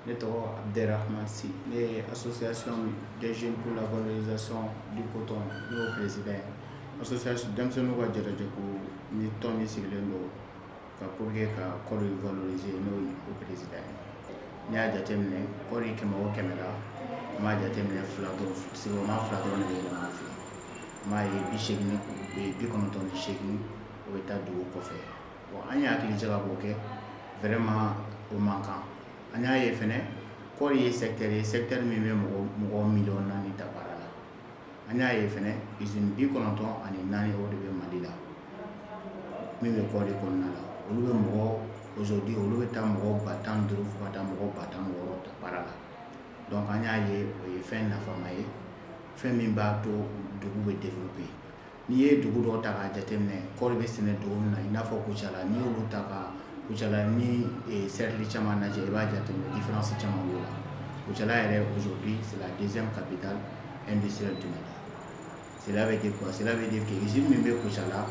Ne tɔgɔ Abderrahmane Sy, ne ye Association des jeunes pour la valorisation du coton, ne y'o président ye. Association denmisɛnninw ka jɛrɛjɛkulu ni tɔn min sigilen don ka pour que ka kɔɔri valoriser, n'o ye o président ye. N'i y'a jateminɛ, kɔɔri 100 o 100 la, an b'a jateminɛ, fila dɔrɔn, sigiyɔrɔma fila dɔrɔn de bɛ yɛlɛma an fɛ yen. An b'a ye 80, 98, o bɛ taa dugu kɔfɛ. Bon, an ye hakili jagabɔ kɛ, vraiment o man kan. An y'a ye fɛnɛ, kɔɔri ye secteur ye, secteur min bɛ mɔgɔ mɔgɔ 4 miliyɔn ta baara la. An y'a ye fɛnɛ, usine 94, o de bɛ Mali la min bɛ kɔɔri kɔnɔna la. Olu bɛ mɔgɔ, aujourd'hui olu bɛ taa mɔgɔ 15 000 fo ka taa mɔgɔ 16 000 ta baara la. Donc an y'a ye, o ye fɛn nafama ye, fɛn min b'a to dugu bɛ développer. N'i ye dugu dɔw ta k'a jateminɛ, kɔɔri bɛ sɛnɛ dugu min na, i n'a fɔ Kucala, n'i y'olu ta ka Kucala ni cercle caman lajɛ, i b'a jateminɛ, différence caman b'o la. Kucala yɛrɛ, aujourd'hui c'est la deuxième capitale industrielle du Mali. Cela veut dire quoi? Cela veut dire que usine min bɛ Kucala,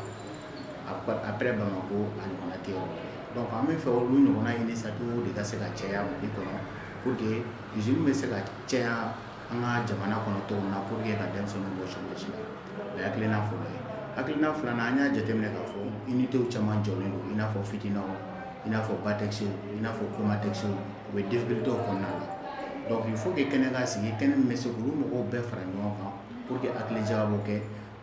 après Bamako, a ɲɔgɔnna tɛ yɔrɔ wɛrɛ. Donc an bɛ fɛ olu ɲɔgɔnna initiative de ka se ka caya Mali kɔnɔ, pour que usine bɛ se ka caya an ka jamana kɔnɔ cogo min na, pour que ka denmisɛnninw bɔ chômage la. O ye hakilina fɔlɔ ye. Hakilina filanan, an y'a jateminɛ k'a fɔ unité caman jɔlen don, i n'a fɔ Fitinɛw, i n'a fɔ Batex, i n'a fɔ Comatex, u bɛ difficulté kɔnɔna la. Donc il faut que kɛnɛ ka sigi, kɛnɛ min bɛ se k'olu mɔgɔw bɛɛ fara ɲɔgɔn kan pour que hakili jagabɔ kɛ,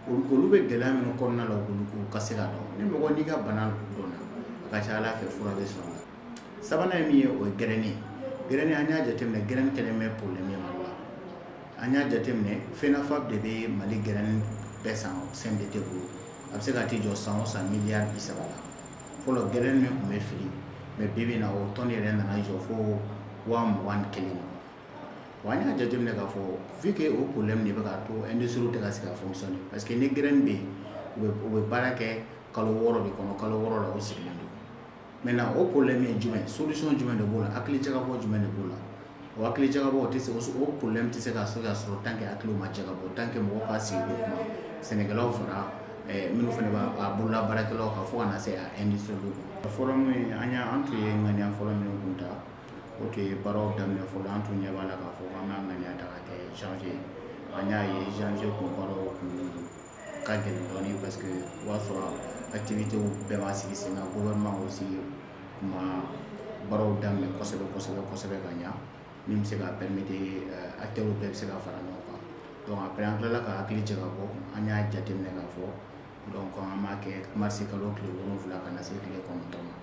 olu bɛ gɛlɛya minnu kɔnɔna la, olu ka se ka dɔn. Ni mɔgɔ n'i ka bana dɔnna, a ka ca Ala fɛ, fura bɛ sɔrɔ a la. Sabanan ye min ye, o ye graine ye. Graine, an y'a jateminɛ, graine kɛlen bɛ problème ye Mali la. An y'a jateminɛ, FENAFAB de bɛ Mali graine bɛɛ san CMDT bolo. A bɛ se ka t'i jɔ san o san miliyari 30 la. Fɔlɔ, graine min tun bɛ fili, mais bi bi in na, o tɔni yɛrɛ nana jɔ fo 21 000 ɲɔgɔn. Wa an y'a jateminɛ k'a fɔ, vu que o problème de bɛ k'a to industrie tɛ ka se ka fonctionner, parce que ni graine bɛ yen, u bɛ baara kɛ kalo 6 de kɔnɔ, kalo 6 la, o sigilen don. Maintenant o problème ye jumɛn? Solution jumɛn de b'o la? Hakili jagabɔ jumɛn de b'o la? O hakili jagabɔ, o tɛ se, o problème tɛ se ka sɔrɔ tant que hakiliw ma jagabɔ, tant que mɔgɔw ka sigi k'o kuma, sɛnɛkɛlaw fara minnu fana b'a bolola baarakɛlaw kan, fo ka na se a industriel ma. Forum in, an y'a, an tun ye ŋaniya fɔlɔ min kun ta, o tun ye baaraw daminɛ fɔlɔ. An tun ɲɛ b'a la k'a fɔ k'an b'a ŋaniya ta ka kɛ janvier. An y'a ye, janvier kun baaraw kun ka gɛlɛn dɔɔnin, parce que o b'a sɔrɔ activité bɛɛ ma sigi sen kan, gouvernement aussi ma baaraw daminɛ kosɛbɛ kosɛbɛ kosɛbɛ ka ɲa, min bɛ se ka permettre acteurs bɛɛ bɛ se ka fara ɲɔgɔn kan. Donc après, an tilala ka hakili jagabɔ, an y'a jateminɛ k'a fɔ donc an b'a kɛ mars kalo tile 7 ka na se tile 9 ma.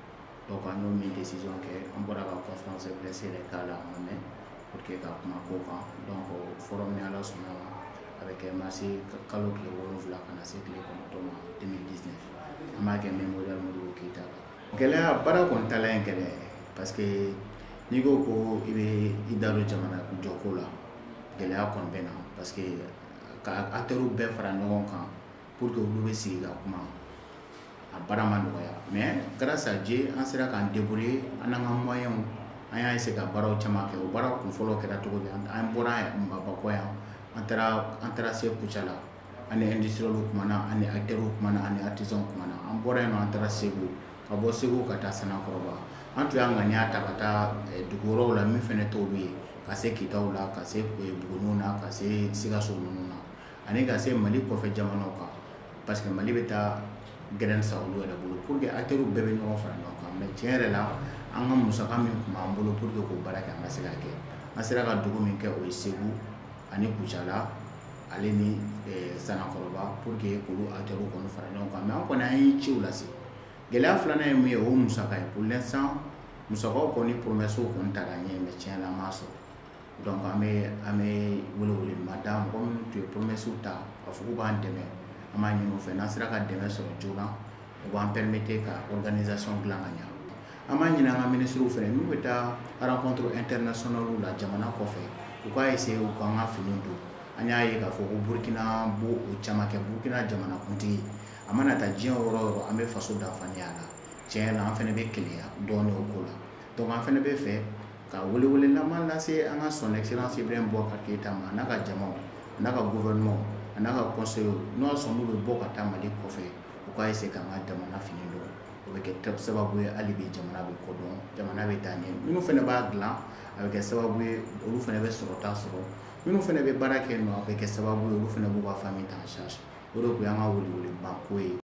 Donc an y'o min décision kɛ, an bɔra ka conférence de presse yɛrɛ k'a la, a ma mɛn, pour que ka kuma ko kan. Donc forum, ni Ala sɔnna ma, a bɛ kɛ mars kalo tile 7 ka na se tile 9 ma 2019. An b'a kɛ Mémorial Modibo Keyita la. Gɛlɛya, baara kɔni taalan ye gɛlɛya ye, parce que n'i ko ko i bɛ i da don jamana jɔko la, gɛlɛya kɔni bɛ na, parce que ka acteurs bɛɛ fara ɲɔgɔn kan pour que olu bɛ sigi ka kuma, a baara ma nɔgɔya. Mais grâce à Dieu, an sera k'an débrouiller, an n'an ka moyens, an y'a essayer ka baaraw caman kɛ. O baara kun fɔlɔ kɛra cogo di? An bɔra Bamakɔ yan, an taara se Kucala, an ni industriels kumana, an ni acteurs kumana, an ni artisans kumana. An bɔra yen nɔ, an taara Segu, ka bɔ Segu ka taa Sanakɔrɔba. An tun y'a ŋaniya ta ka taa dugu wɛrɛw la min fana t'olu ye, ka se Kitaw la, ka se Buguniw na, ka se Sikaso ninnu na, ani ka se Mali kɔfɛ jamanaw kan, parce que Mali bɛ taa graine san olu yɛrɛ bolo, pour que acteurs bɛɛ bɛ ɲɔgɔn fara ɲɔgɔn kan. Mais tiɲɛ yɛrɛ la, an ka musaka min tun b'an bolo pour que k'o baara kɛ, an ma se k'a kɛ. An sera ka dugu min kɛ, o ye Segu ani Kucala, ale ni Sanakɔrɔba, pour que k'olu acteurs kɔni fara ɲɔgɔn kan. Mais an kɔni, an ye ciw lase. Gɛlɛya filanan ye mun ye? O ye musaka ye. Pour l'instant, musakaw kɔni, promesse kɔni taara ɲɛ, mais tiɲɛ na, an m'a sɔrɔ. Donc an bɛ wele ma da mɔgɔ minnu tun ye promesse ta k'a fɔ k'u b'an dɛmɛ, an b'a ɲini u fɛ, n'an sera ka dɛmɛ sɔrɔ joona, o b'an permettre ka organisation dilan ka ɲa. An b'a ɲini an ka ministres fɛ, n'u bɛ taa rencontre internationale la jamana kɔfɛ, u k'a essayer u k'an ka fini don. An y'a ye k'a fɔ ko Burukina b'o o caman kɛ. Burukina jamanakuntigi, a mana taa diɲɛ yɔrɔ o yɔrɔ, an bɛ faso danfaniya la. Tiɲɛ na, an fana bɛ keleya dɔɔnin o ko la. Donc an fana bɛ fɛ ka welewelelama lase an ka Son Excellence Ibrahim Boubacar Keïta ma, a n'a ka jamaw, a n'a ka gouvernement, a n'a ka conseillers, n'o y'a sɔrɔ n'u bɛ bɔ ka taa Mali kɔfɛ, u k'a essayer k'an ka jamana fini don. O bɛ kɛ sababu ye hali bi jamana bɛ kodɔn, jamana bɛ taa ɲɛ. Minnu fana b'a dilan, a bɛ kɛ sababu ye olu fana bɛ sɔrɔta sɔrɔ. Minnu fana bɛ baara kɛ nɔ, a bɛ kɛ sababu ye olu fana b'u ka famille ta en charge. O de tun y'an ka welewele ko ye.